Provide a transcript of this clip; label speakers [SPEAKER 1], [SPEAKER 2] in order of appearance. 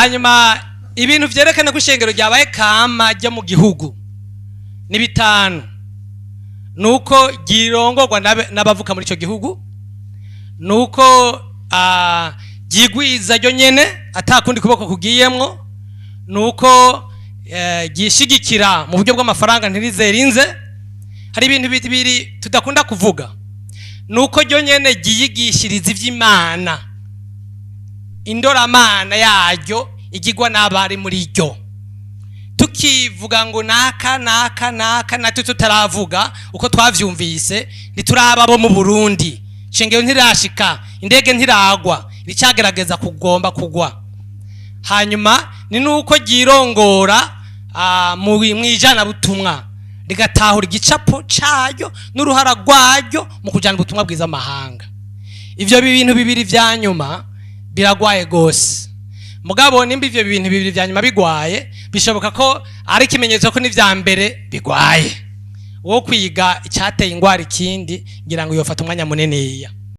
[SPEAKER 1] Hanyuma ibintu vyerekana ko ishengero ryabaye kama ryo mu gihugu ni bitanu: nuko ryirongorwa n'abavuka muri ico gihugu, nuko ryigwiza ryo nyene atakundi kuboko kugiyemwo, nuko ryishigikira mu buryo bw'amafaranga ntirizerinze. Hari ibintu bibiri tudakunda kuvuga: nuko ryo nyene ryiyigishiriza ivy'Imana, indoramana yaryo igirwa n'abari muri ryo. Tukivuga ngo naka naka naka, natwe tutaravuga uko twavyumvise, ntituraba bo mu Burundi. Shengero ntirashika, indege ntiragwa, iricagerageza kugomba kugwa. Hanyuma ni nuko ryirongora mu mwijanabutumwa, rigatahura igicapo caryo n'uruhara rwaryo mu kujana ubutumwa bwiza amahanga. Ivyo bintu bibiri vya nyuma biragwaye gose. Mugabo nimba ivyo bintu bibiri vya nyuma bigwaye, bishoboka ko ari ikimenyetso ko n'ivya mbere bigwaye. Wo kwiga icyateye ingwara ikindi, ngira ngo yofata umwanya muniniya.